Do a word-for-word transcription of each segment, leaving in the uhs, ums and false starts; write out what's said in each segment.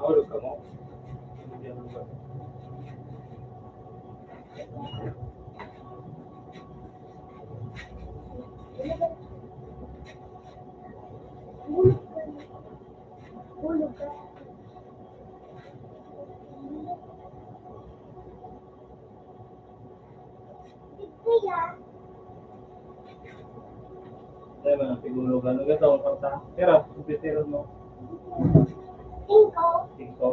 Mahulog ka mo? Dai man ang tigulugan. Ano ka taon, kwarta? Pira, kumpleteron mo? Singko. Singko?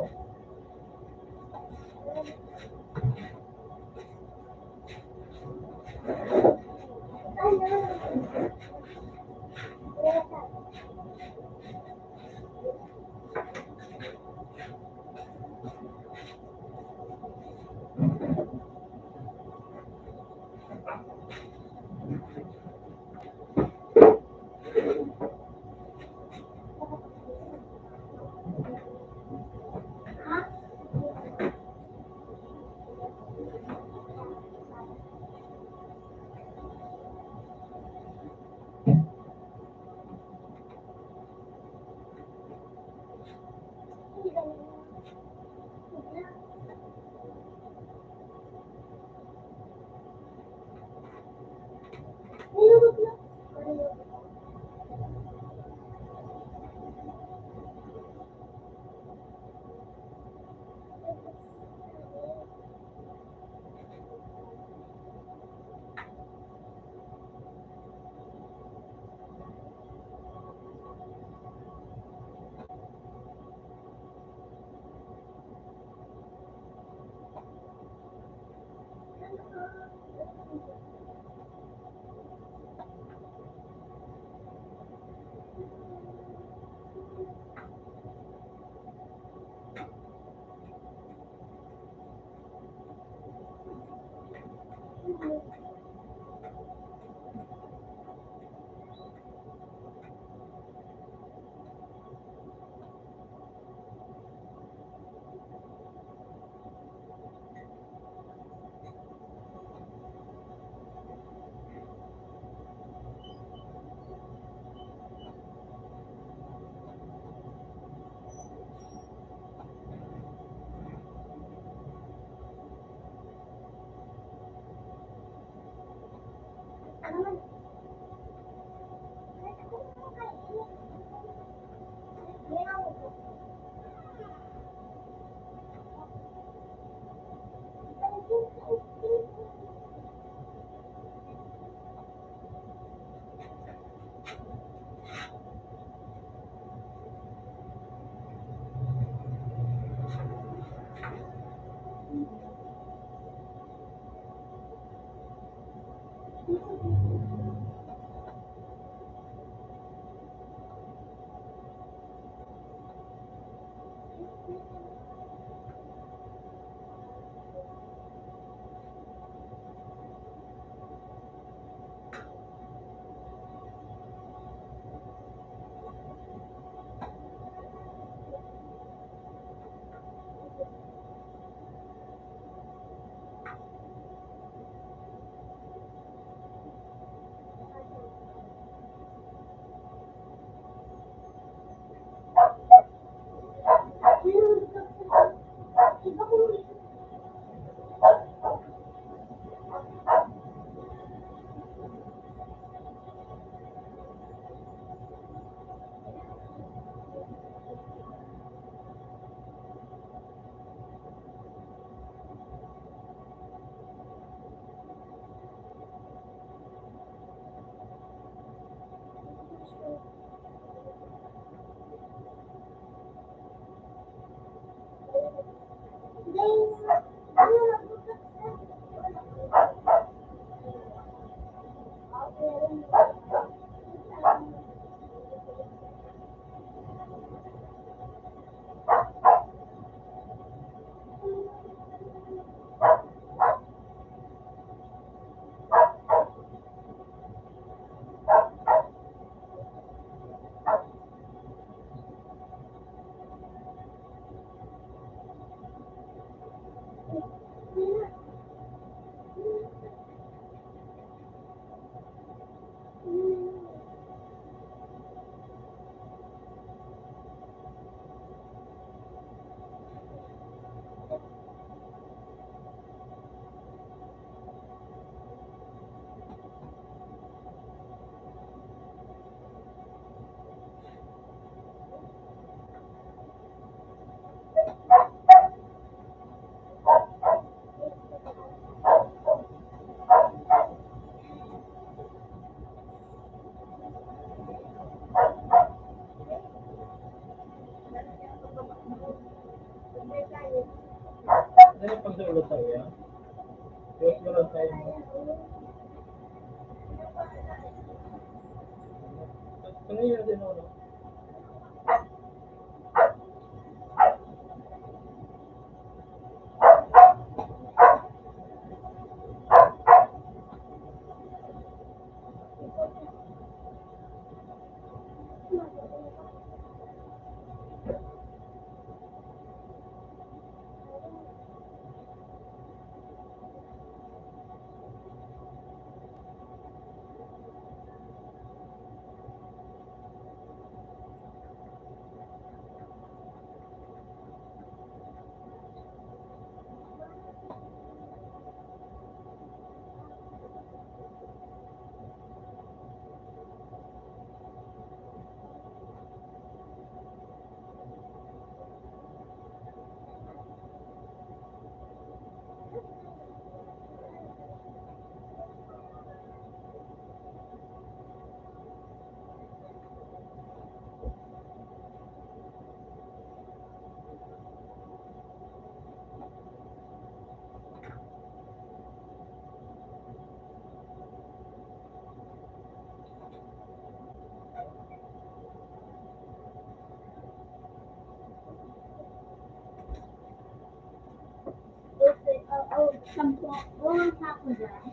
Okay, ah, oh, sampo. Oh, ang sako dyan.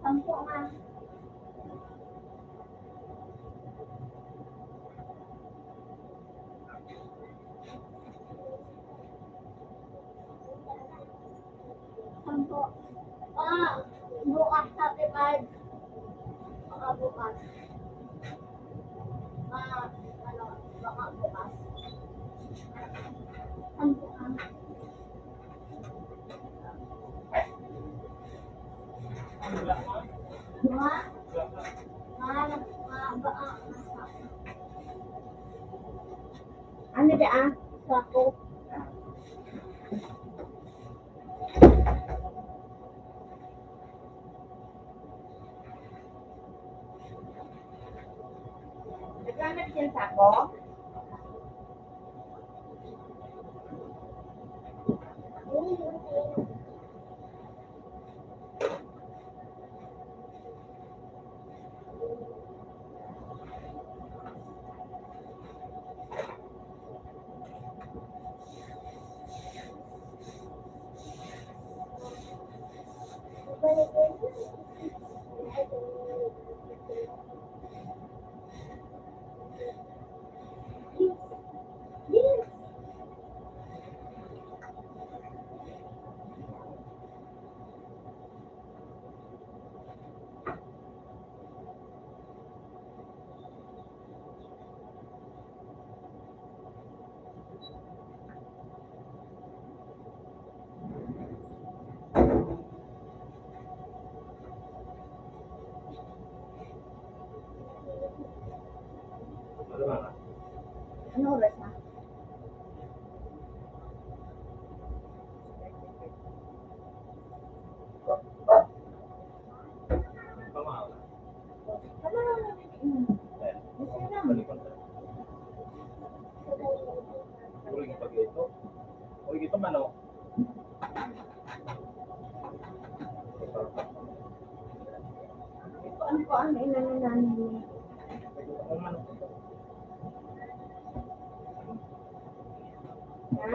Sampo nga. Sampo. Ah, bukas, thirty-five. Baka bukas. Ah, ano, baka bukas. Sampo ka. Mga, mga, mga, ba, ah, ano da, ah? Sako. Naghanap siya sa ako? Ano oras na? Ano po ang inano namin? Ha?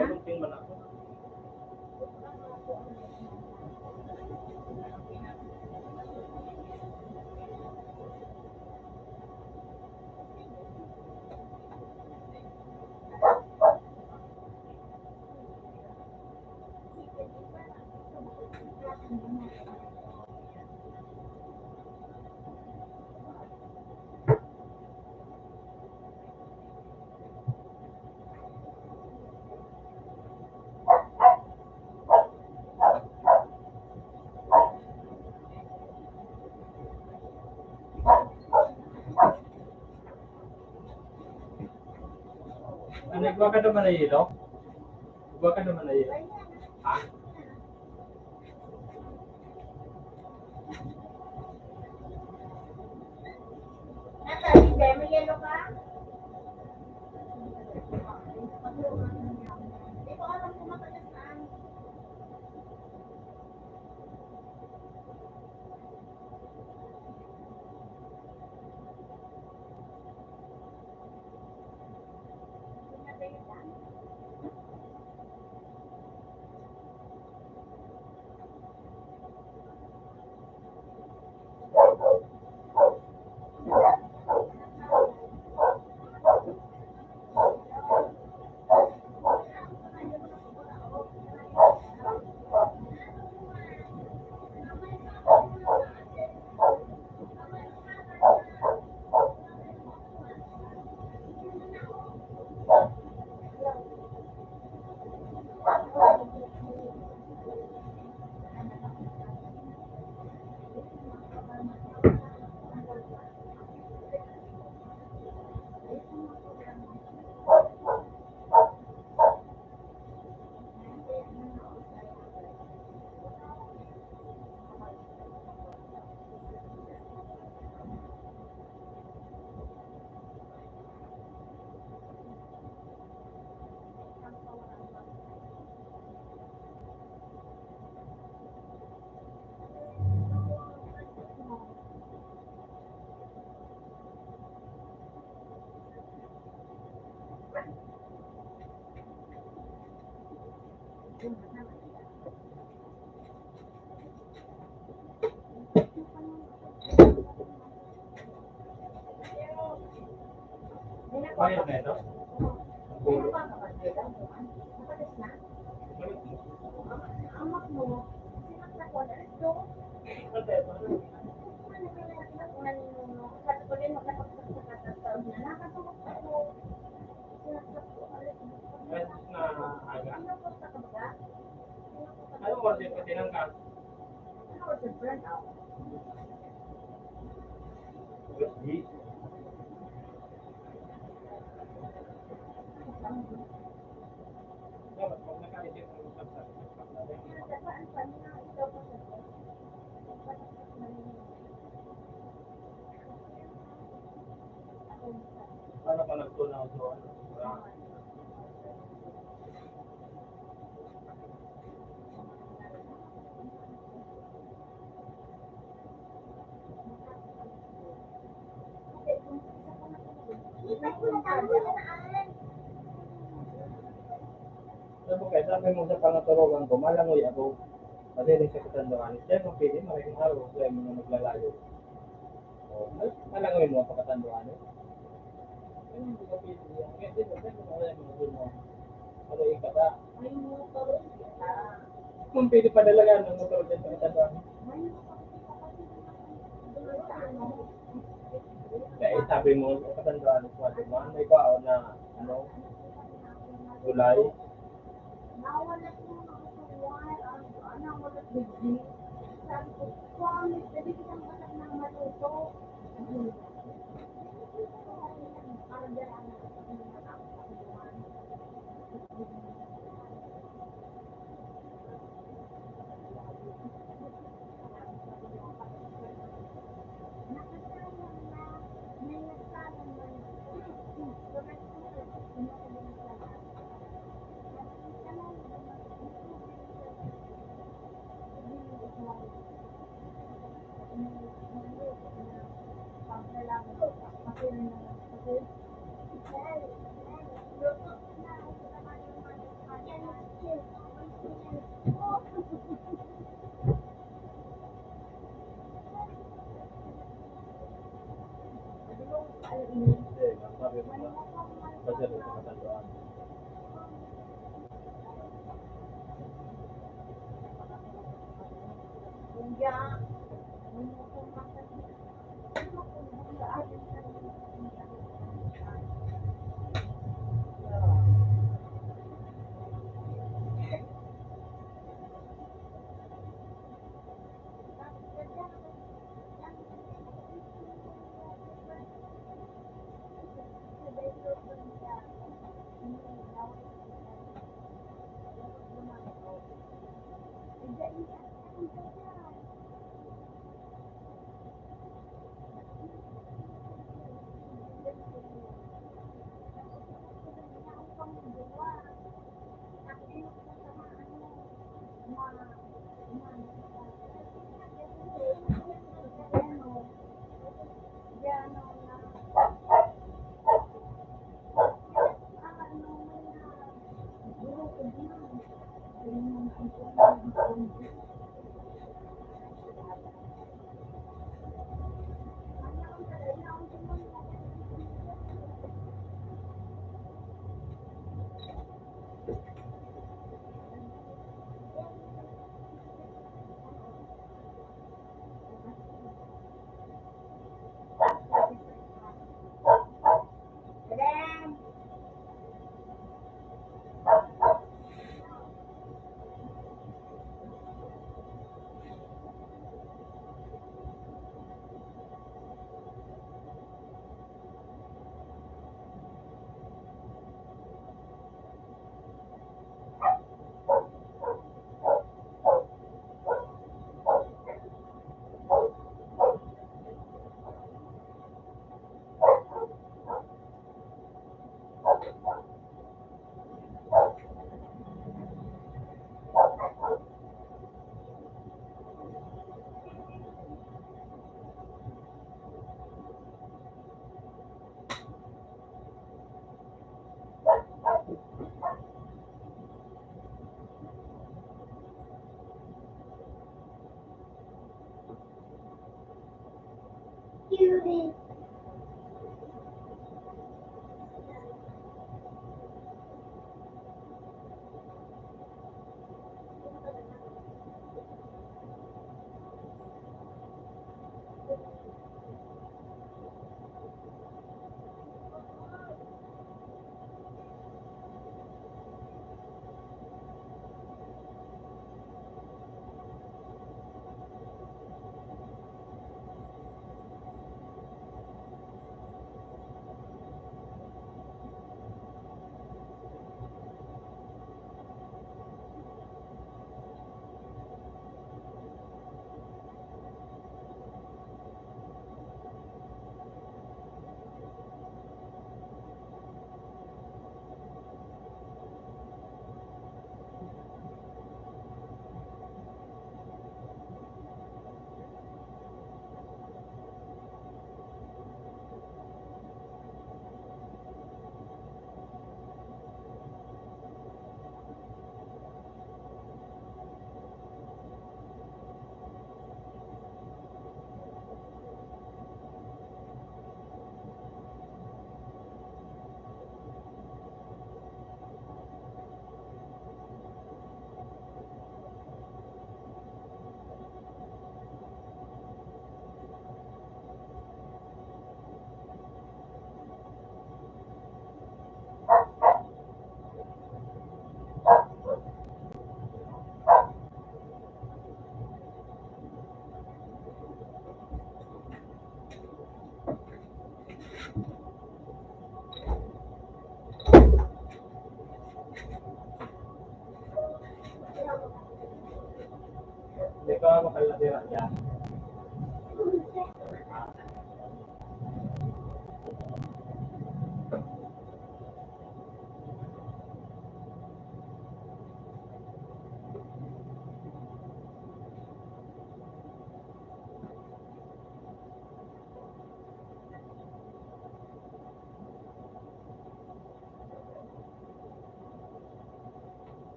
Ano, igwa ka naman na yelo? Igwa ka naman na yelo? Ha? Hindi ko alam kung matagal saan. Bayad na ito? Kahit na aga. Ano order ka, tinanggal? Hindi. Dapat pag nakaisip ng isang sa Paano ka nagtunaw sa ano? Sabi ko, kaya sabi mo sa pangaturogan ko, malangoy ako. Madaling sa katanduan. Kaya kung pwede, maraming araw, kaya mo na naglalayo. Oh, mal-, malangoy mo ang pagkatanduan, eh. Kaya hindi ka pwede yan. Kaya di ba, kaya mo na kaya mo na mo. Ano yung kata? Kung pwede padalagan ng motor dyan sa katanduan. Kaya sabi mo, katanduan, man, may baon na, ano, gulay. Nawala yung mga kuwan, ang, ang nawala yung sabi ko, "Promise, pwede kitang basag ng maluto." Parang dala na sa mga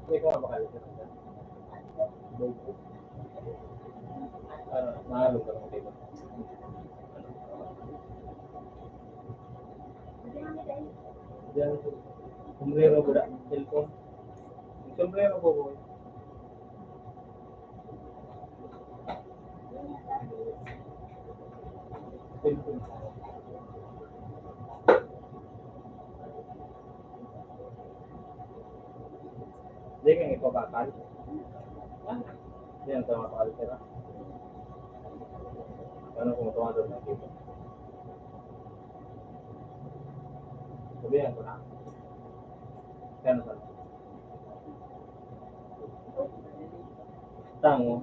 Ikaw ba kayo? Ah, naalog ka lang, diba? Diyan, sombrero ko da, cellphone. Sombrero ko, boy. Hindi kang ipabakal. Yan, sa mga pakal sila. Ano kung ito nga doon nakita? Sabihan ko na. Kaya naman. Tango.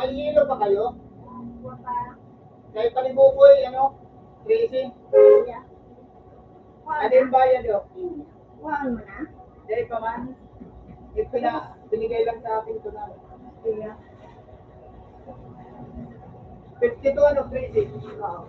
May yelo pa kayo? Wala pa. Kay panibuboy, ano? Crazy. Yeah. Ano yung bayad, oh? Kuhaan mo na? Dali pa man. Ito na, binigay lang sa akin ito na. Sige. Fifty-two, ano, crazy. Oo.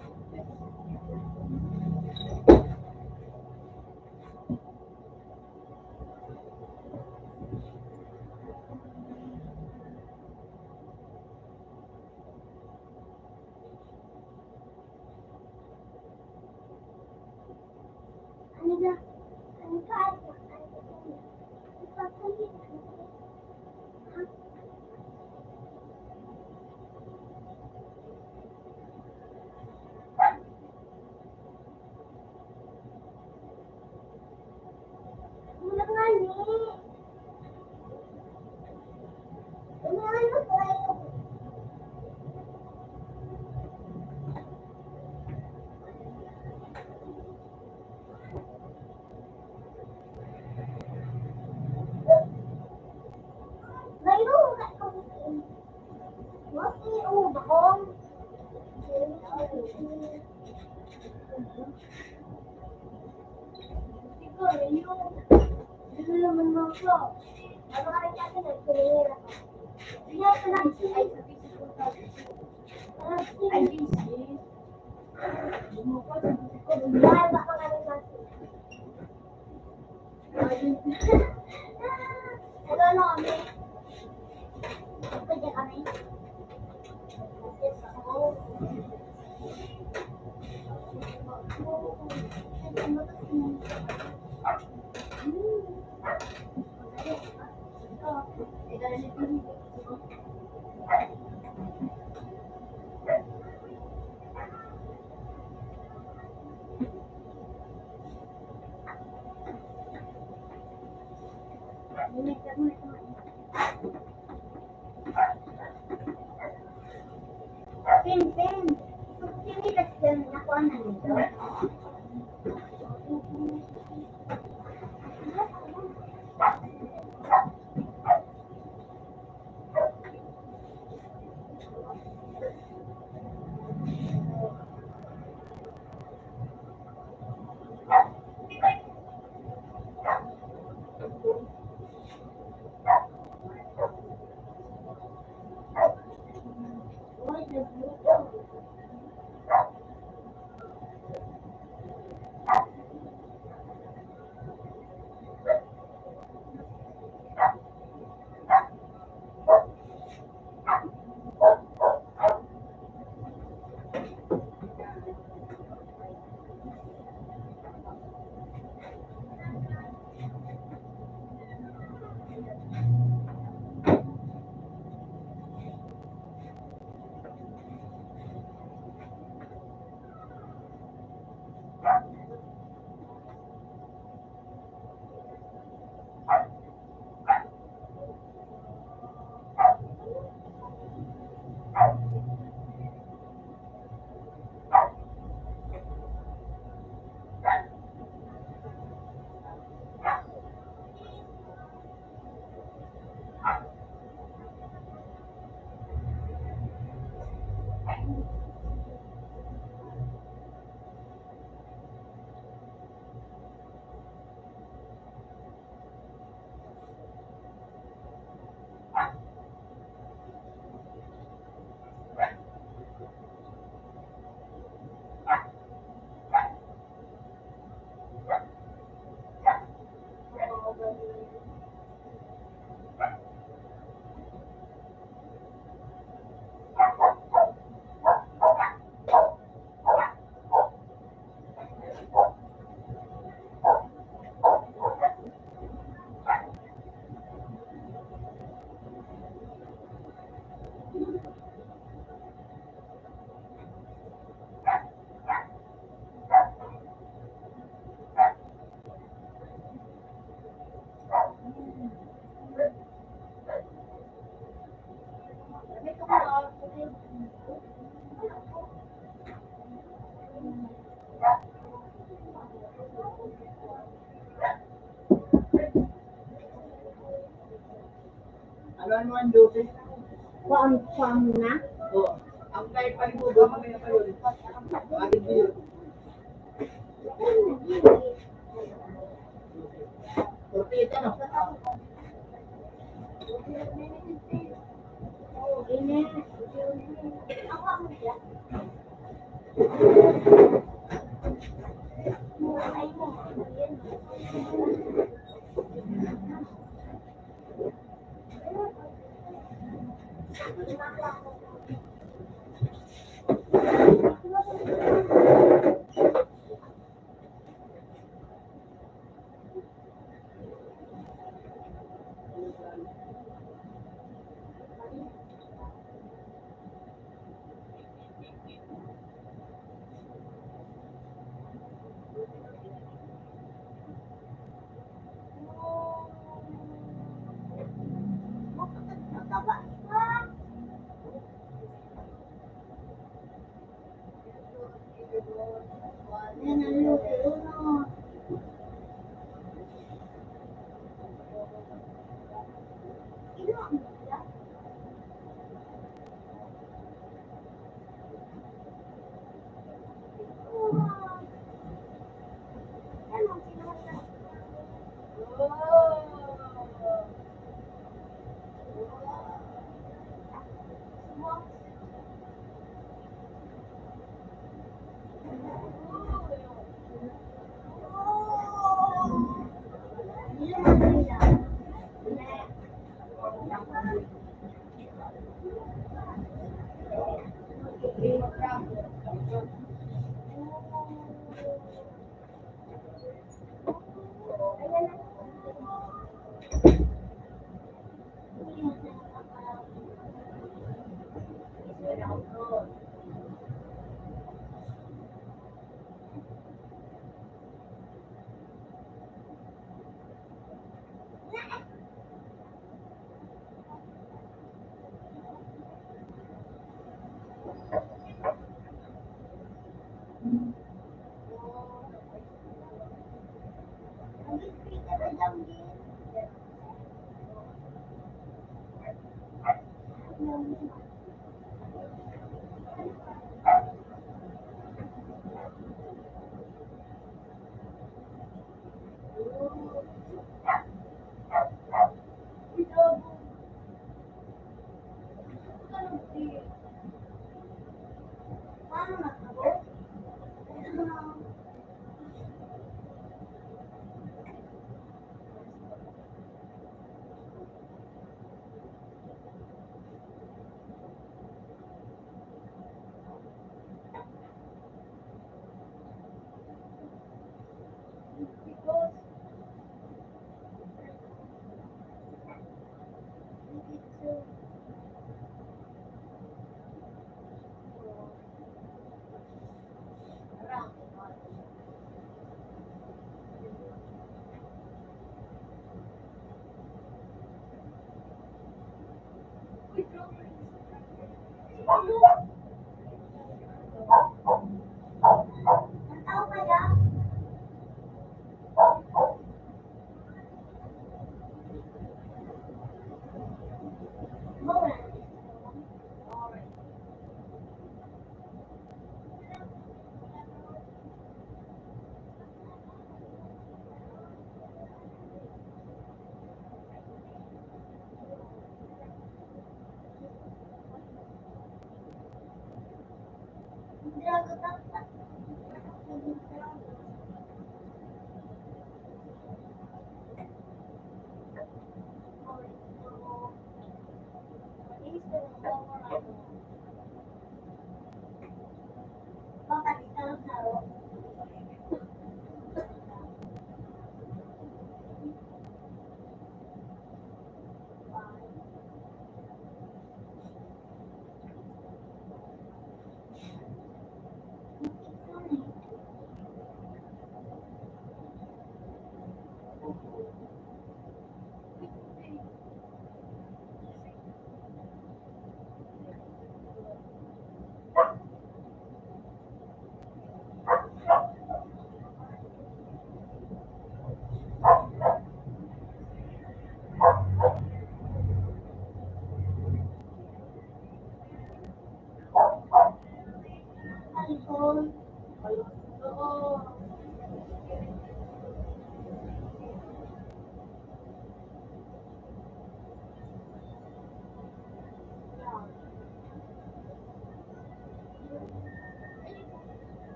Ano, ano ang dosis? Kuan, kuan na. Oo. Ang kahit palimudo, mamaya pa yun. Bakit yun? Tortita, no?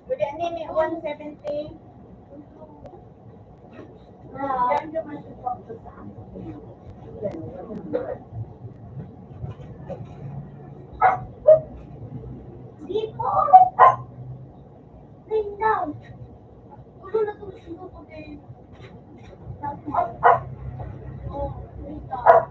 Pwede ani ni one seventy. Ah. Di po. Bring down. Ulo na to, sundo ko din. Oh, bring down.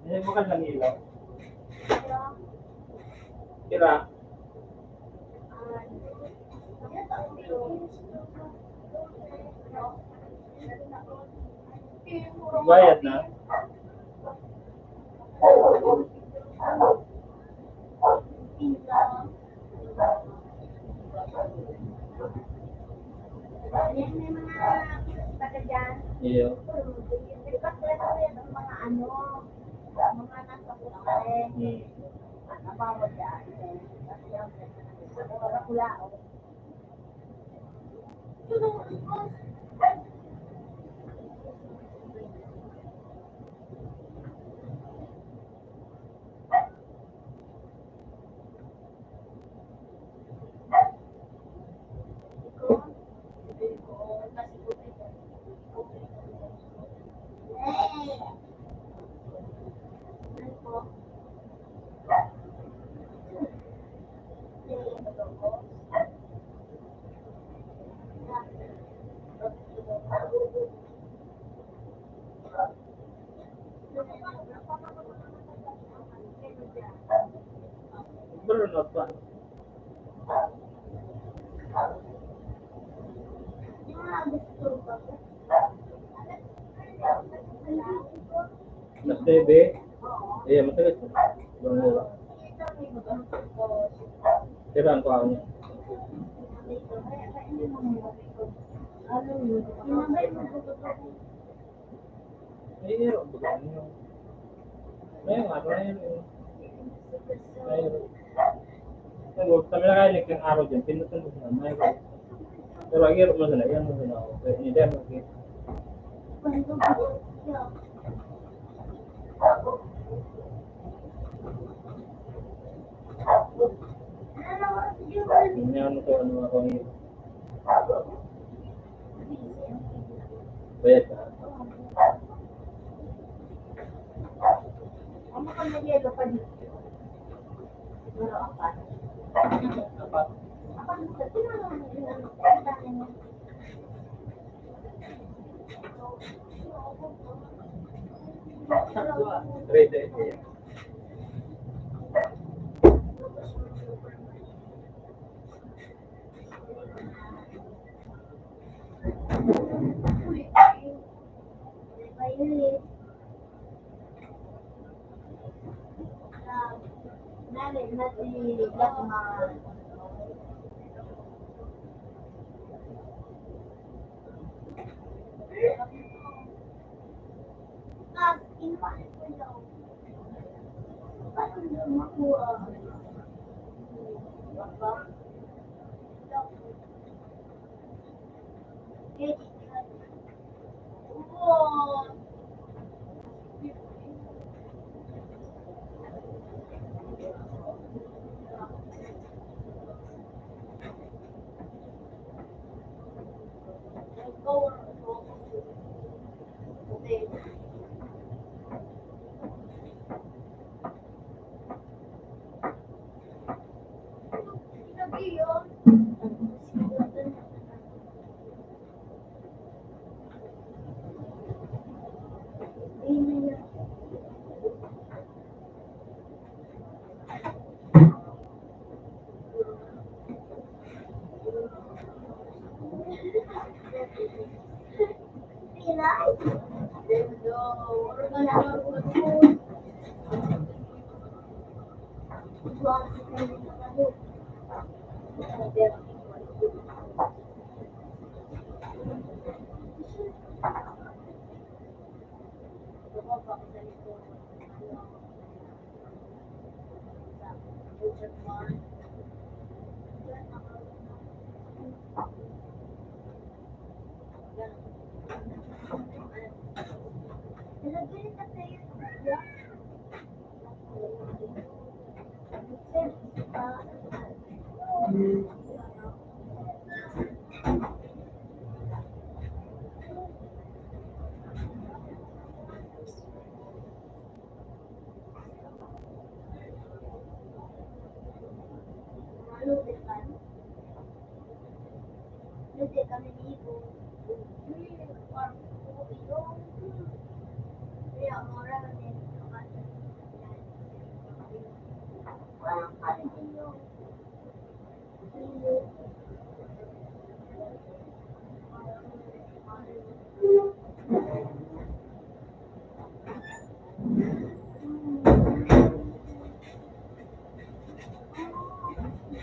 Ini bukan lang ilaw. Kira. Bayad na. Ayan, may mga taga dyan. Iyo. May mga ano, mga nasa pulay. Hmm. Nabawa dyan. Kasi yung, wala, wala. Burnout pa. Sa T V? Ayan, matagal pa. Burnout. Kailan ko ang Ay, meron ba ganun? May mga ano na yun, eh. Meron. Pero kami na kayo nagkang araw dyan, pinutol mo sila, meron. Pero ang hirap mo sila, yan mo sila, okay. Hindi, okay. Hindi, ano to, ano ako, eh. Bayad na. Apat. Ready.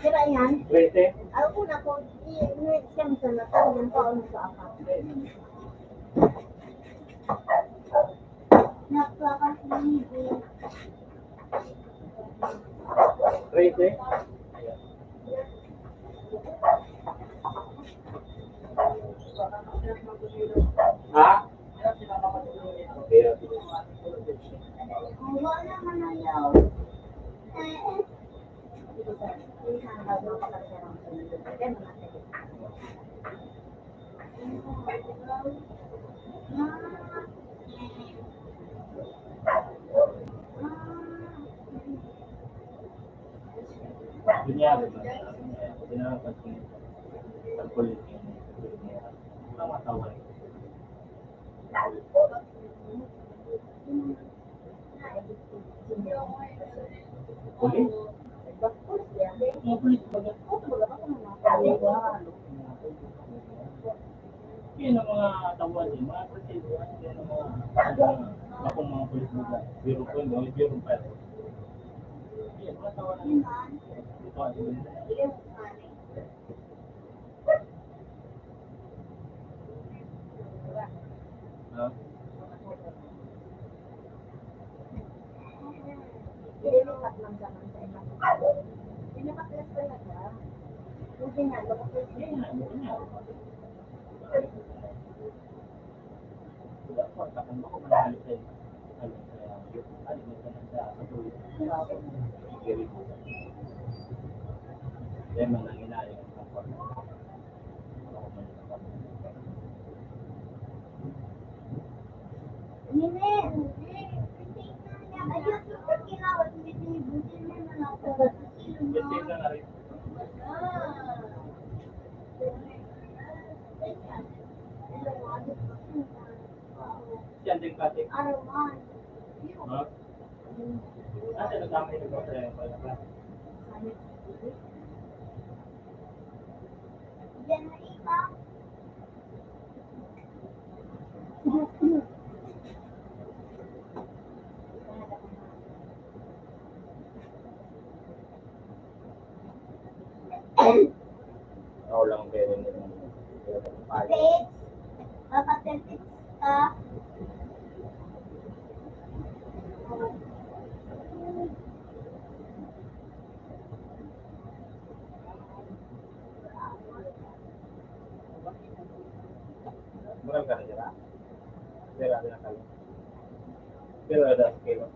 Sira yan. Trece. Ako na po, i-, i-, siyam sa mata, yan pa, ano sa apat. Napakasibig. Trece. Ha? Okay, okay. Kunyari ba, sabi niya, kailangan pag-, pag-, pag-, pag-, ang matawan. Uli? Mga pulis ba yan? Yan ang mga tawad eh, mga presidente, yan ang mga, mga, mga pulis ba yan? Bureau po, mga bureau pa. Yan, mga tawad na. Ito, ito. Ha? Hindi mo pa man sa mga iba. Hindi mo pa talaga. Hindi nga, hindi nga. Siya din pati. Ha? Ate, nagkamay na ba? Ako lang pwede mo. Papa, tepit ka. Murag ka na dira? Dira, dira ka. Pero ada sa kilo.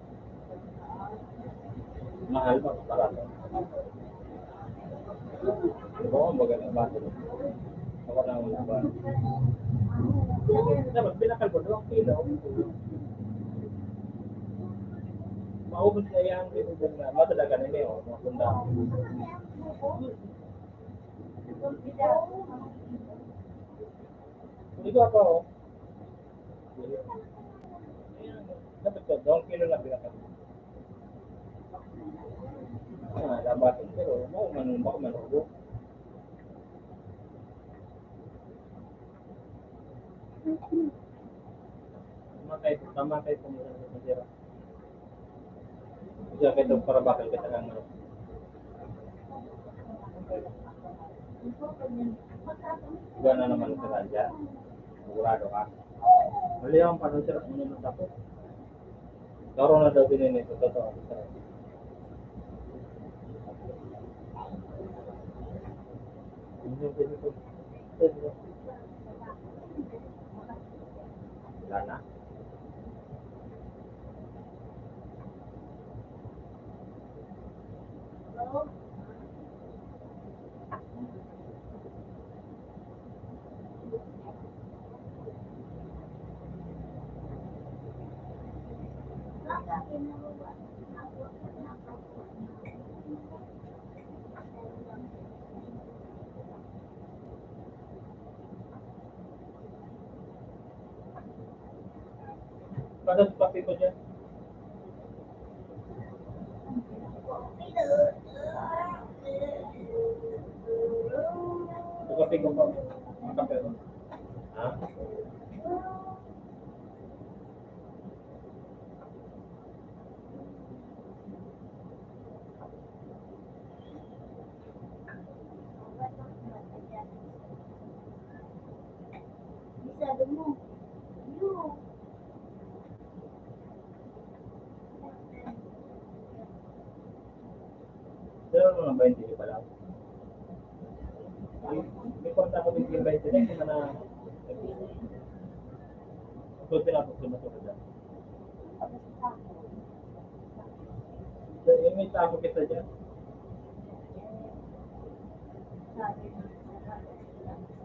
Mahal pa sa Parato. Oo, maganda ba? Ako lang ba? Dapat pinakal ko, dalawang kilo. Maubos na yan, di ko na. Matalaga na niyo, mga sundalo. Ito ako, oh. Ito, dalawang kilo na pinatay. Ah, labasan, pero baka man, baka man ubo. Tama kayo, tama kayo kung meron sa sira. Siya kayo para bakal ka sa ano. Iba na naman sa radya. Sigurado ka. Mali ang paano sira, ano nang tapos. Karon na daw din ini, totoo. Wala na. Bakit pati ko dyan? Pati ko pa. Ang kape ko. Ha? Sabi mo, yun. Pero mga bainte pa lang. May kwarta ko din yung bainte na yung mga na-, so, tinapos ko na ito. Dahil may tago kita dyan.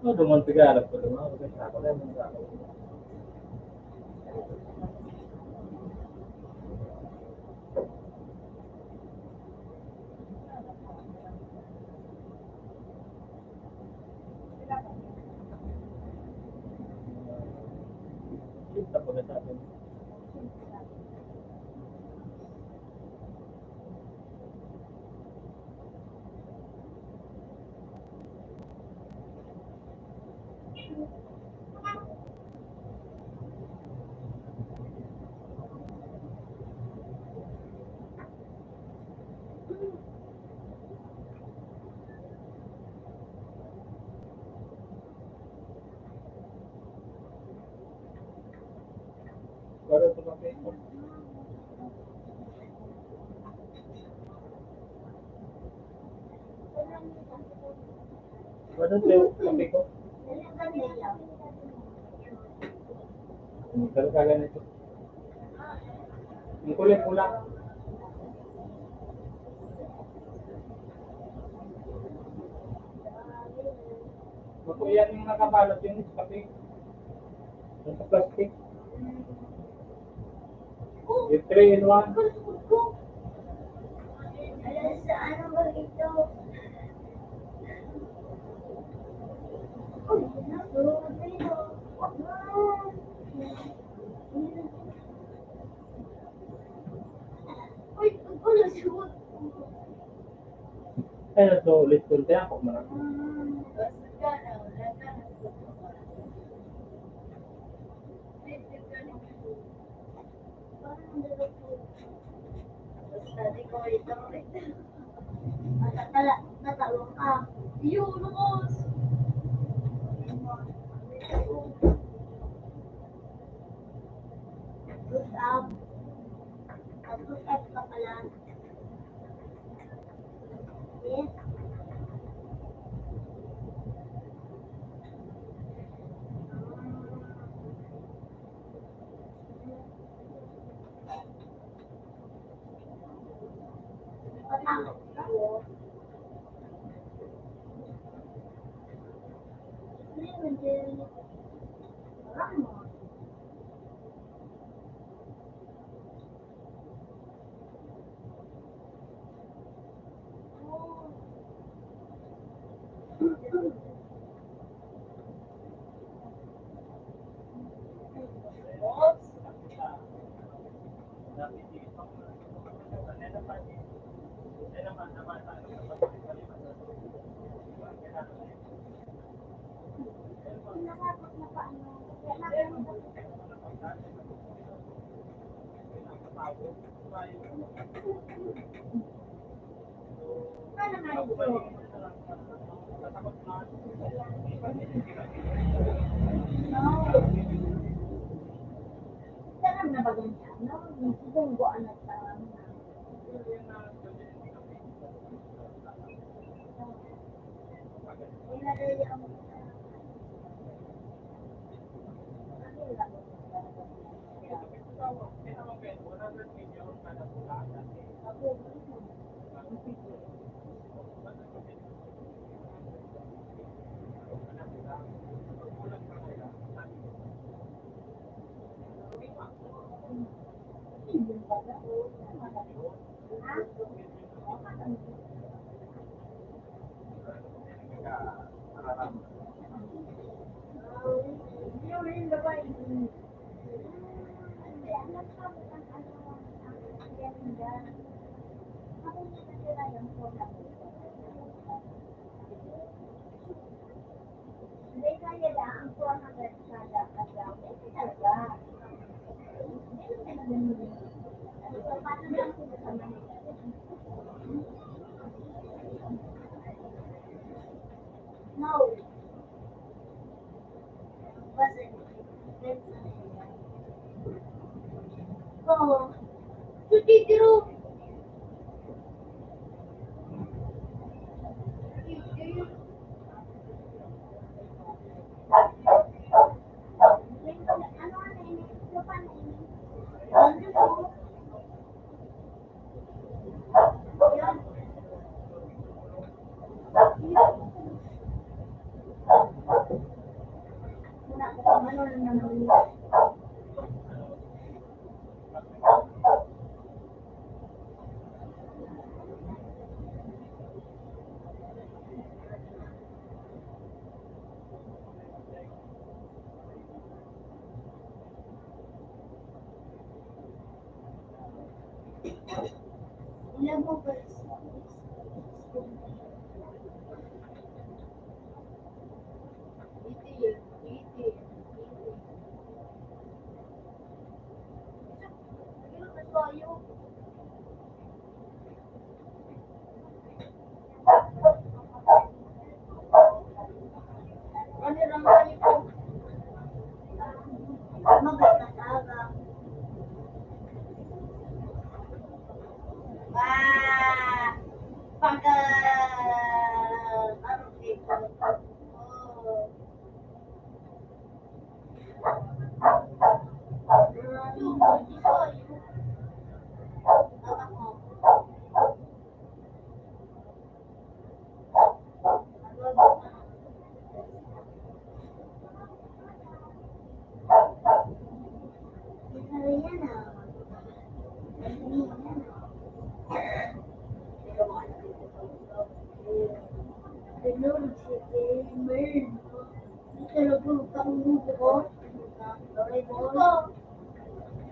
No, duman piga, alam ko duman. Ako na yung tago. Tapos na sa akin. Para sa kape. Ano to yung kape ko? Ang talaga ganito. Ang kulay pula. Makuya yung nakabalot yung kape. Yung sa plastic. Yung three in one. Ayan, sa ano ba ito? Uy, naku, ito. Uy, ang pala, shoot. Ay, nagsulit ko, te, ako man. Natala-, natalong ka. Yun, lukos. Good job. Good job ka pala. Saan na ba ganyan, no? Yung sibong buwan at, ah,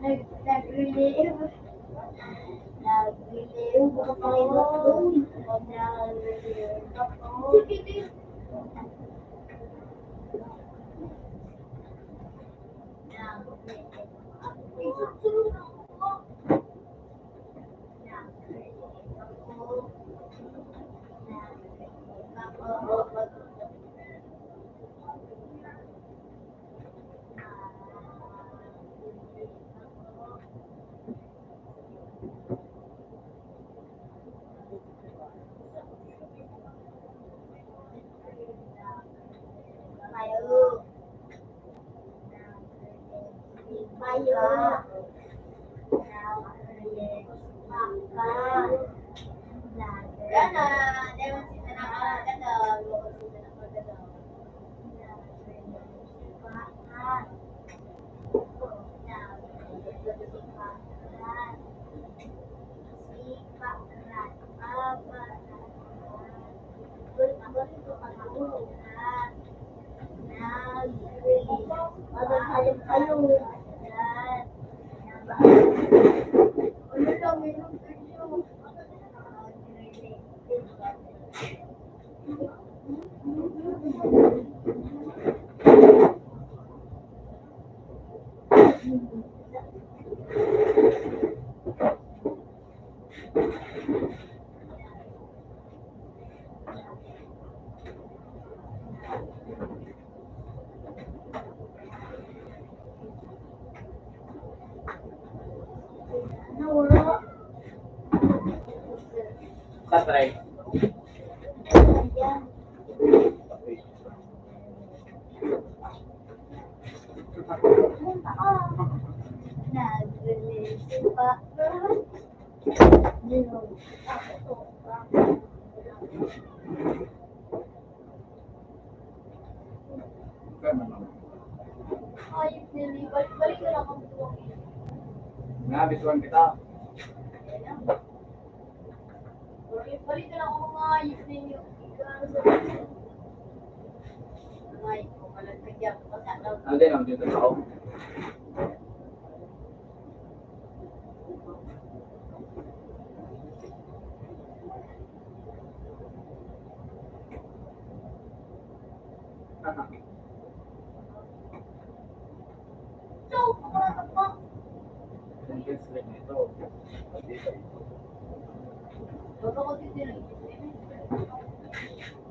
Nag-, nag-relieve. Nag-relieve ako. Nag-relieve ako. Tatry. Ayos nila, balik-balik na lang ang buwang. Nabisuan kita. Balik-balik na lang ang mga ayos ninyo. Ay, ko pala nagyap. Basta daw. Ano din ang dito sa ako?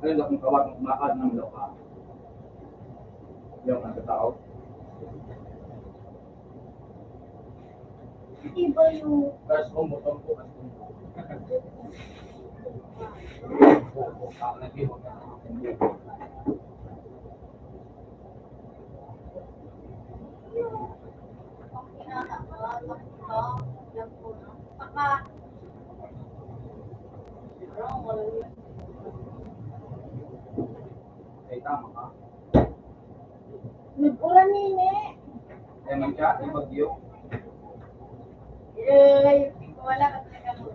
Ano na kung tawag ng kumakas ng loka? Yung ang tao? Iba yung... Tapos kung butong po, mas kung... Ang nag-iwan ka ng butong po. Ay, tama ka. Nag-ulan nini. Kaya man siya, yung bagyo. Eh, wala ka talaga mo.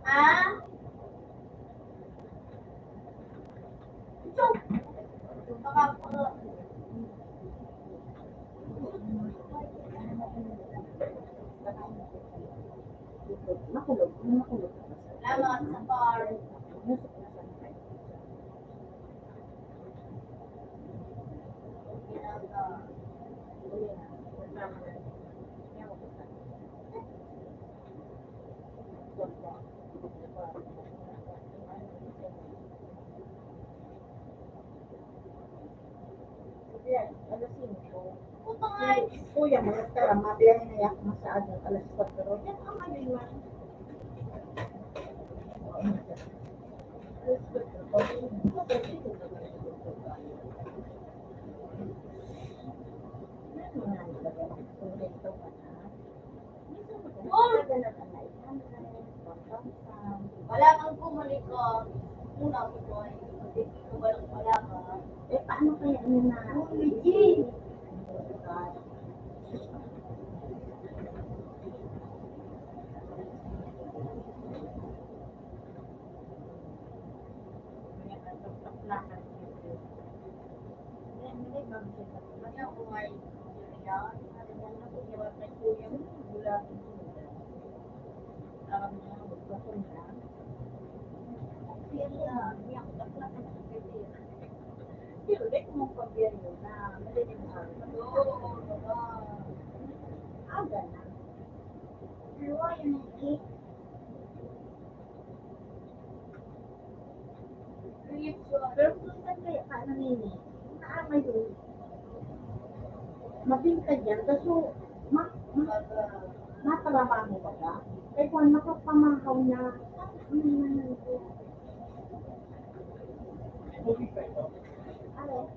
Ah? Makulog, makulog. Salamat sa bar. Alas singko. Kuya mo, nagtara, mabiyahe na yak masyado, alas kwatro. Yan ang ano yun. Alas kwatro. Wala kang komunikar. Una ko po ay, hindi ko walang wala ka. Eh, paano kaya yun na? Uy, Jin! Aga na. Pero kung saan kaya ka, ano nini? Naamay yun. Mabintag yan. Kaso, ma, ma, matrabaho ka ba? Kaya kung makapamahaw niya, ano naman yun? Ano?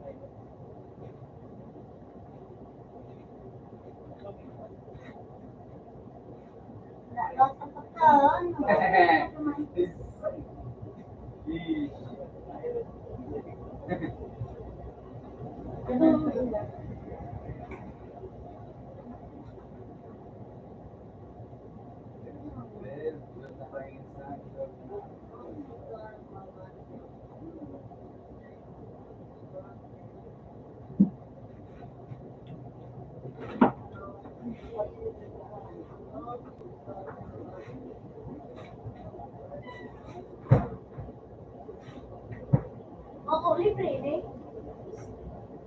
Oo, libre ni.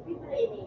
Libre ni.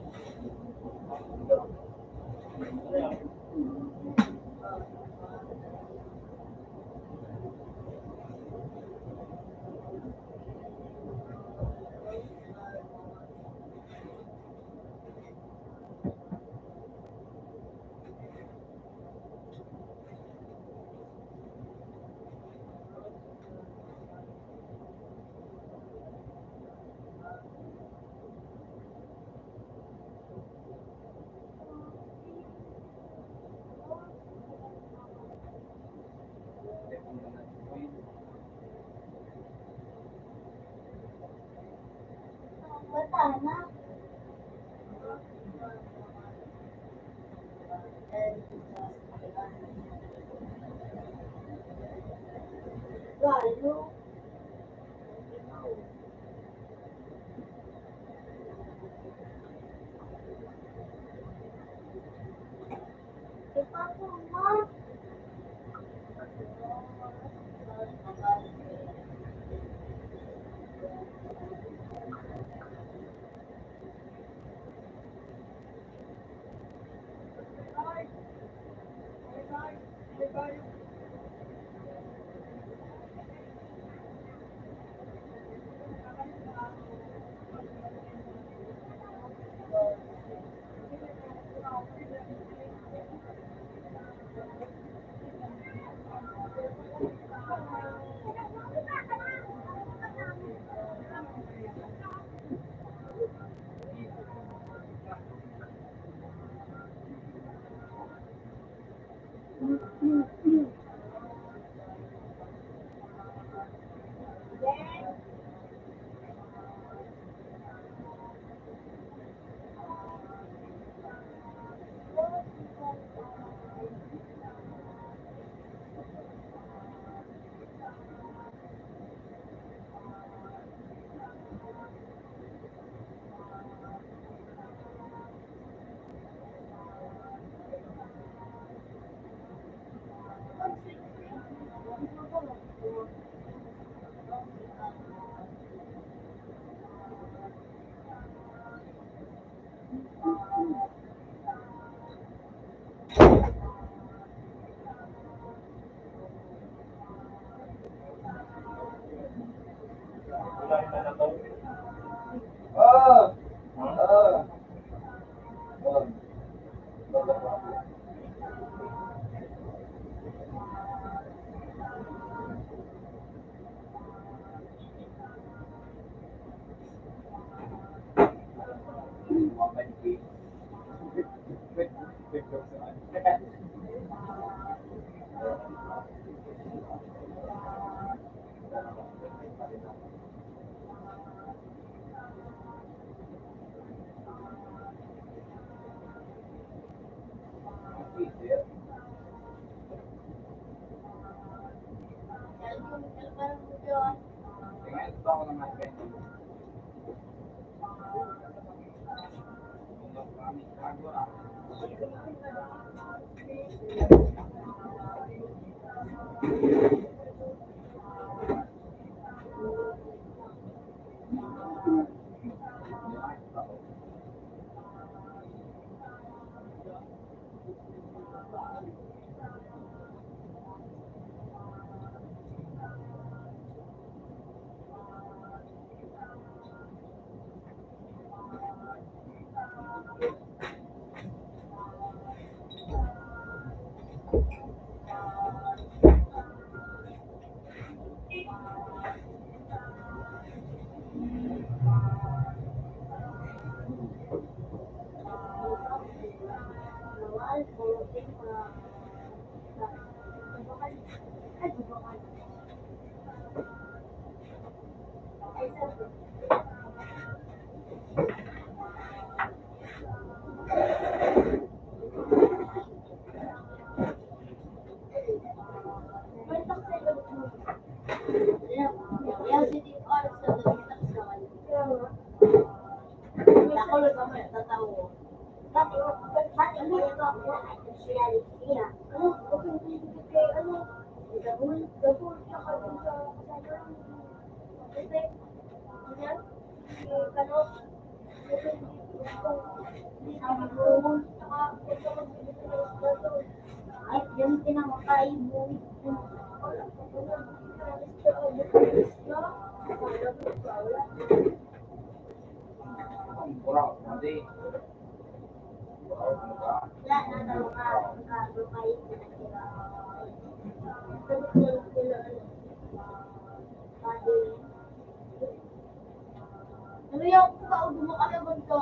Ano yung kaugma ka na ganito?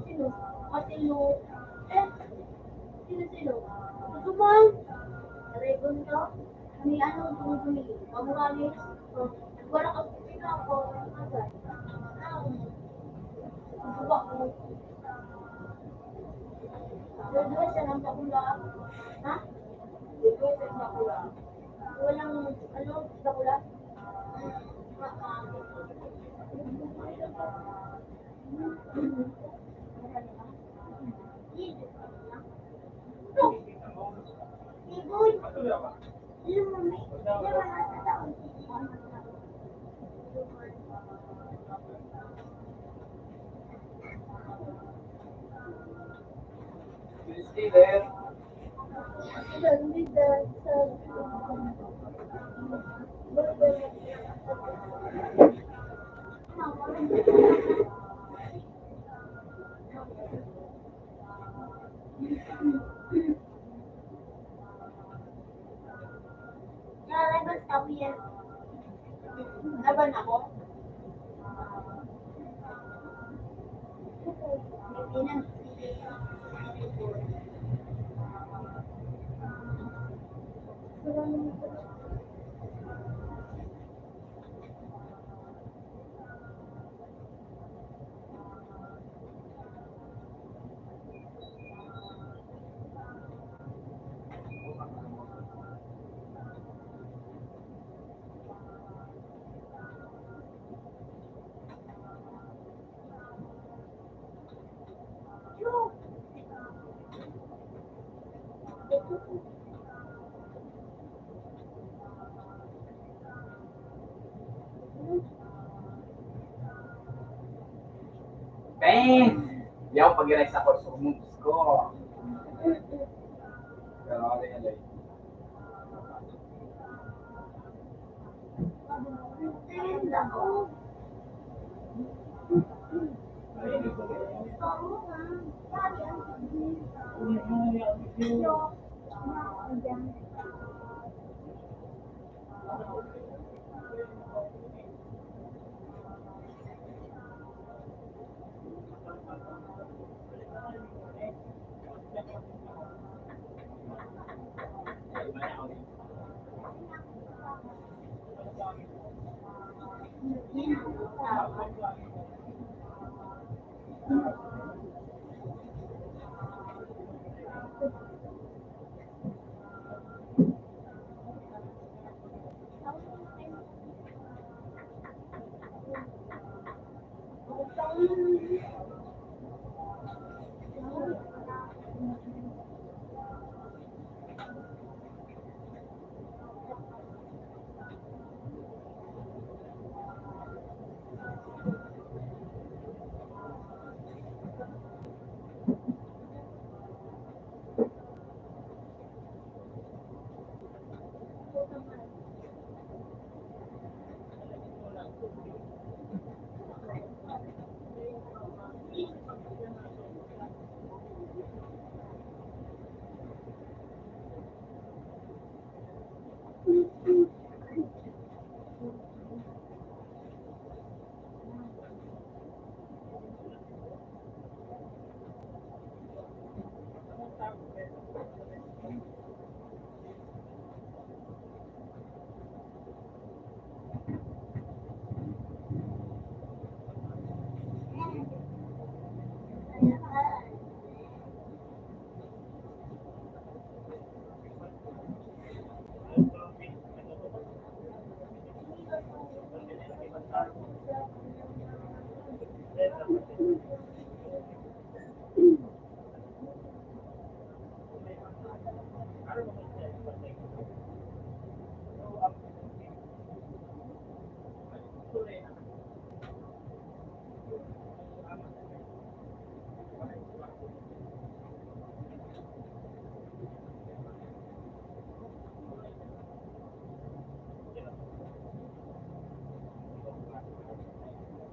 Sino? Matilo. Eh, sino-sino? Ito man. Dragon to? May ano, tumutuli. Pamuralis. Wala ka pina ako. Agad. Ah, Dudua siya ng bakula. Ha? Dudua siya ng bakula. Walang, ano, bakula? Lalabas kami yan. Laban ako. Hindi na. Bang! Yaw, pag-iray sa ko, sumugos ko. Pero ano yan, eh?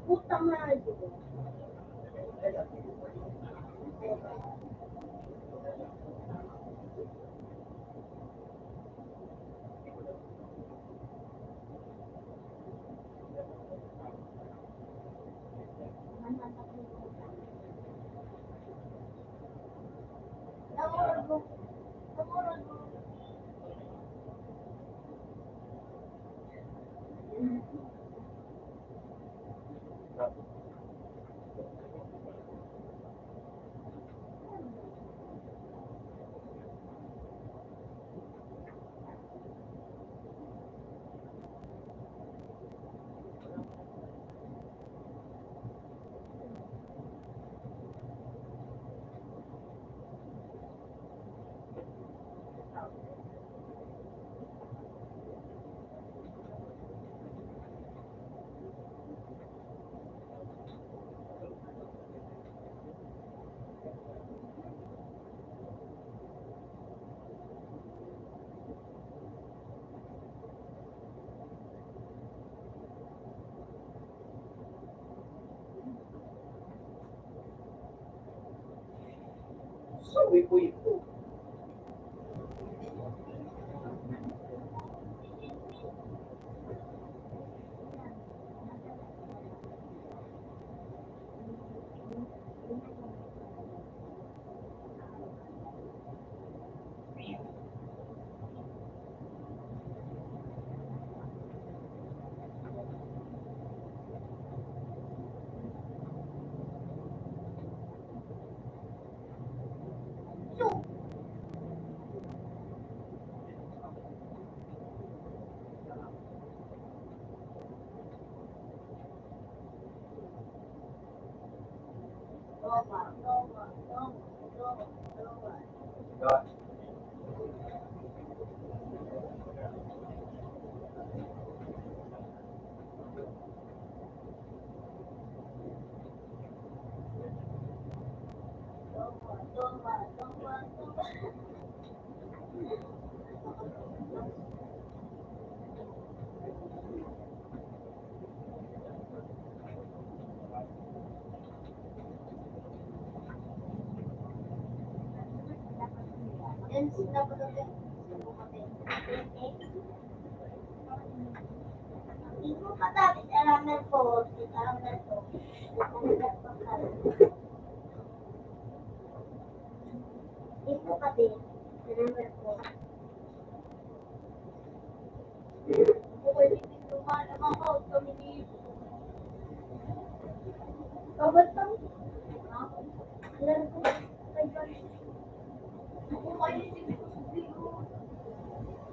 Putang na ito.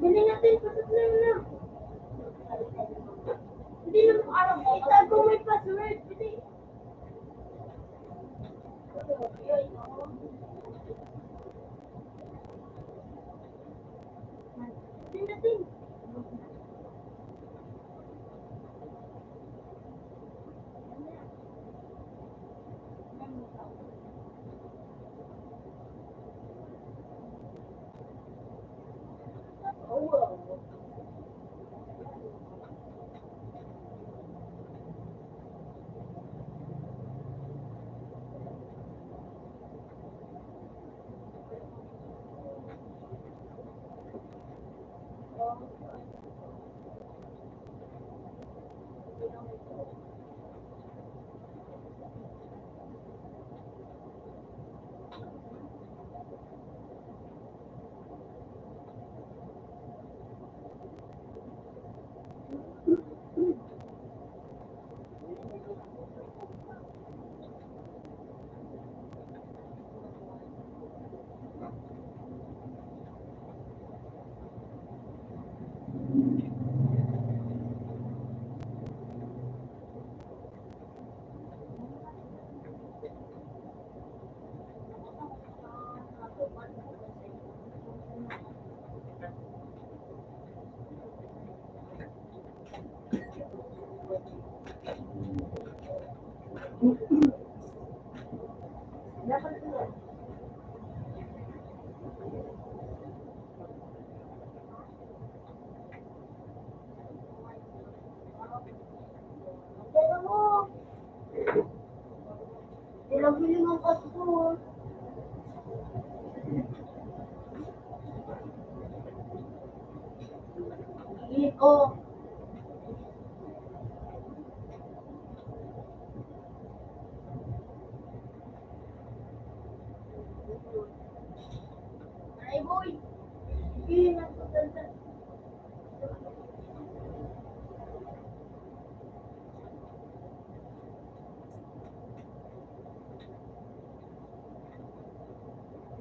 Dali natin, pasok na yun na. Hindi naman alam ko. Itago mo yung password. Hindi.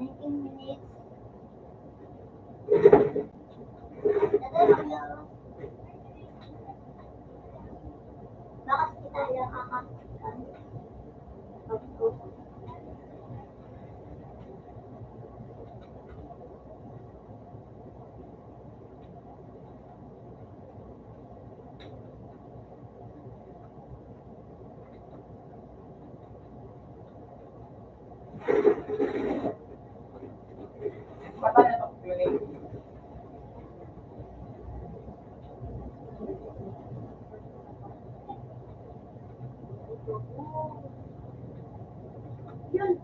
Nineteen minutes. Bakas kita lang, ah. Yun.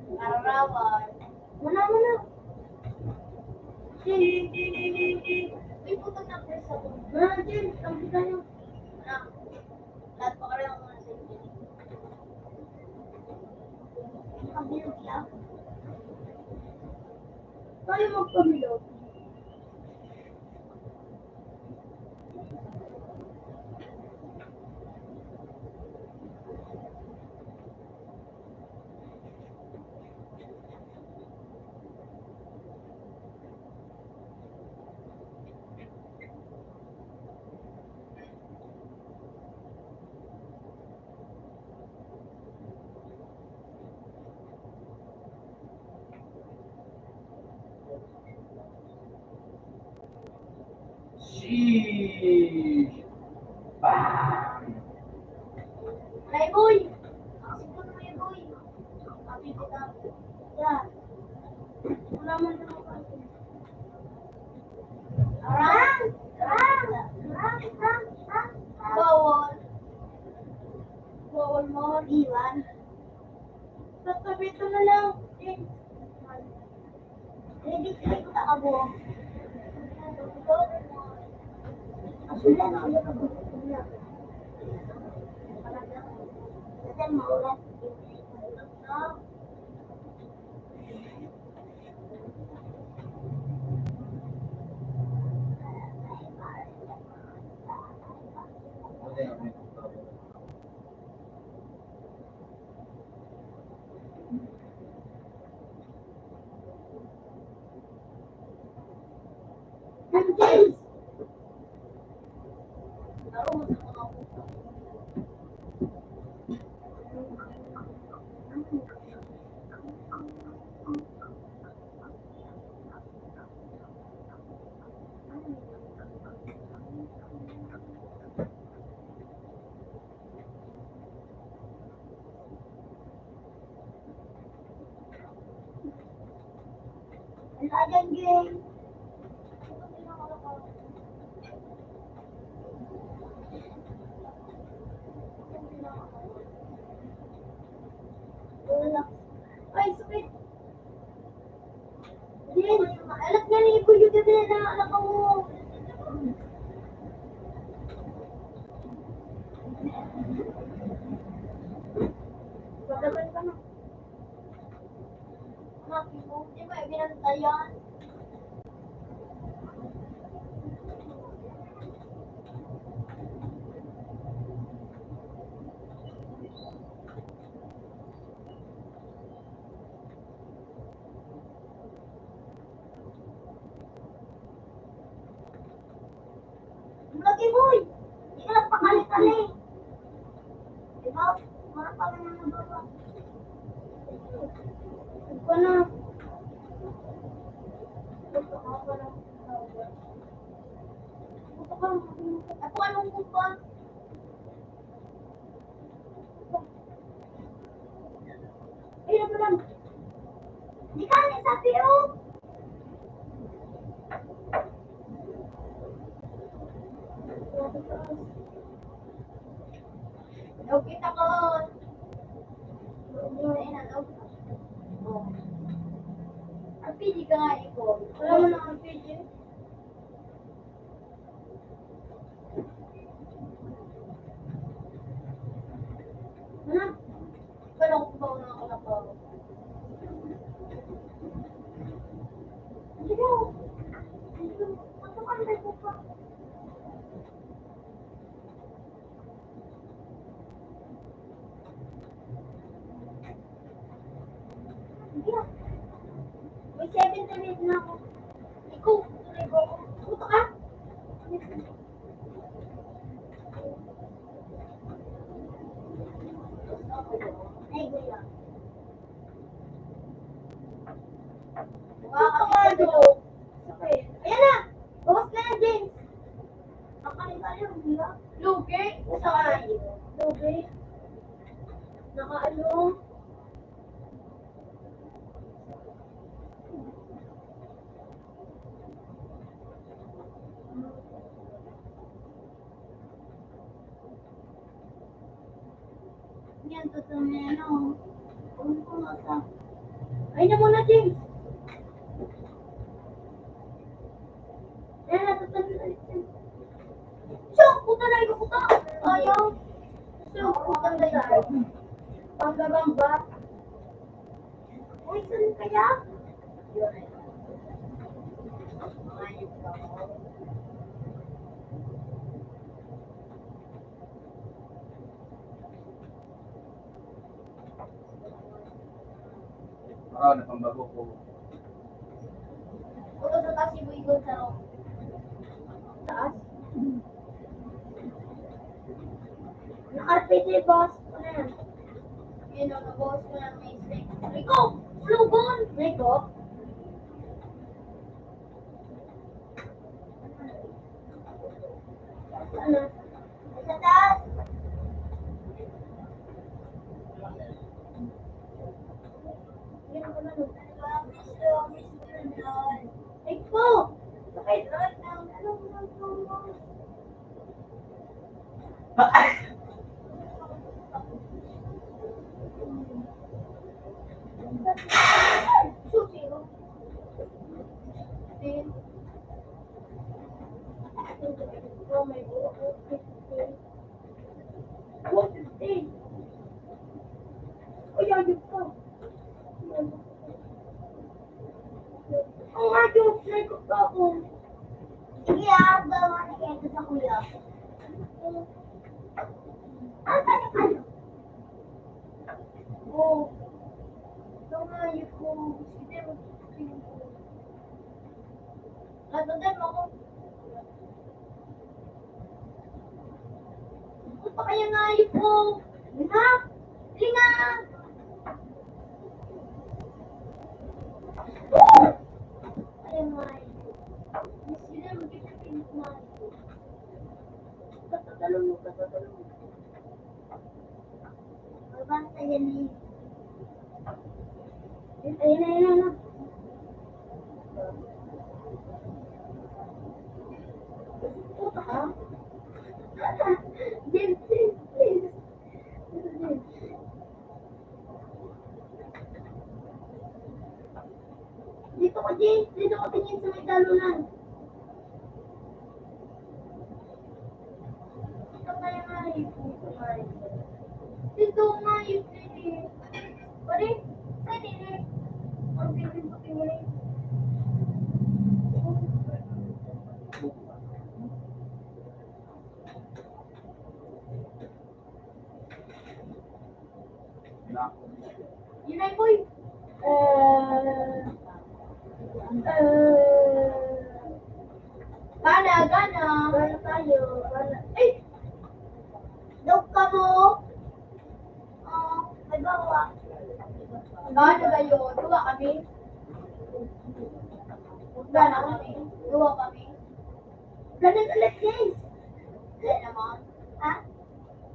Kararawan. Wala mo na. Di, di, di, di, di. May putok na press ako. Wala, James. Ang kita nyo. Wala. Lahat pa kayo ang mga sa inyo. Ang bilog yan. Tayo magpamilog. Sheesh! Bam! Playboy! Ang sipon mo, Playboy! Happy ko na. Yeah. Wala man naman. Rang! Rang! Rang! Rang! Rang! Bawal. Bawal mo. Iwan. Tatabi ito na lang. Eh. Ready, ready ko ta kabo. Ang sila na ulit ako. Kasi maulan. Ang ayan, Jay. Ay, sakit. Din, anak nga ni Iboy yung gabi na anak ko. Pagdaman ka na. Anak, di ba, binantayan? Lagi, boy! Di ka nagpakali-kali. Di ba? Wala pa naman nagawa. Ito na. Ito ka, ito ka, ito ka. Ayun na pala. Di ka na sa P O. Daw kita ko. Ayun na, daw. Oh. R P G ka nga, ikaw. Wala mo ng R P G. Ano? Pero kung ba ako nakakalabaw? Hindi ko. Hindi ko. Ano ka, hindi ko pa? May seven na rin na ako. Ikaw, tuloy ko ako. Puta ka! Ay, gulo. Wow, ito, ito. Ayan na! Bawas na yan, James! Ang kaliwa yung, di ba? Lugi? Saan? Lugi. Naka ano? Yan, totoo na yan, oh. Kung kung ata. Ay na muna, James. Ayan, natutulog na rin. Chok! Puta na, ikaw, puta! Ayaw! Chok! Puta na yan. Bangga-bangga. Uy, saan kaya? Ah, napambago ko. Puto sa taas, ibo-ibo sa room. Taas? Nakarpit ni boss. Ano yan? Yun, ang boss ko na may snake. Rico! Slogan! Rico? Ano? Sa taas. Ikaw! Sakit! Susi, oh. One fifty. Ay, ayun pa. Ang ayos, may kuko. Sige, ah, bawa na kayo sa kuya. Ah, ano, ano? Oh. Ang ayos ko. Sige, mag-, Nagdadal mo ako. Ano pa kaya nga yun po? Linga! Linga! Kaya nga yun. Mas yun ang magiging pinagmahal ko. Katatalon mo, katatalon mo. Mabasa yan eh. Ayun na, ayun na, ayun na. Puta ka? James, James, James. Dito ka, James. Dito ka tingin sa may dalunan. Ito pa yung ayos. Ito pa yung ayos. Ito nga yung pwede. Pare, pwede na. Ang tingin ko, tingin. Yun ay, boy. Eh, eh, gana, gana. Gana tayo, gana. Eh! Dog ka mo? Ah, may bawa. Gana kayo? Duwa kami. Gana kami. Duwa kami. Ganun ulit, guys. Gana naman. Ha?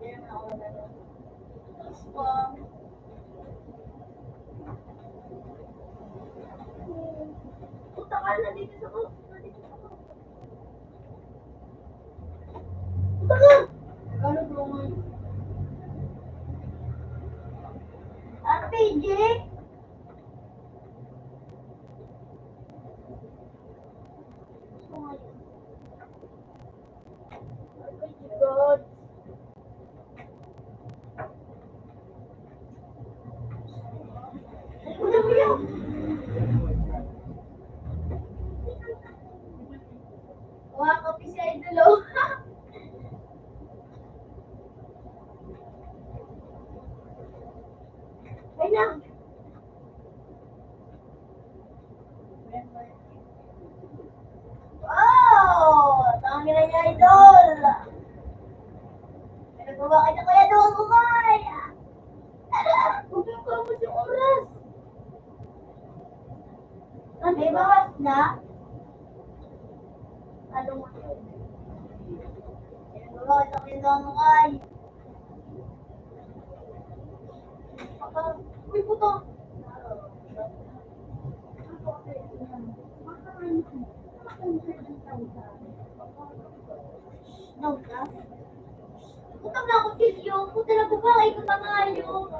Gana naman ako na gana. Gusto ko. Puta ka na dito sa ko. Puta ka! Gano'n po ngayon? R P G? Mga kape si Idol, oh. Ay na. Wow! Tangina niya, Idol! Pinagbabakan niya, Kuya Dong, kumay! Huwag kang kamot yung oras! May bawas na? Ano mo? Pinagbabakan niya, Kuya Dong, kumay! Uy, puto! Puta na ako, Silyo! Puta na, babae ko, tangayo!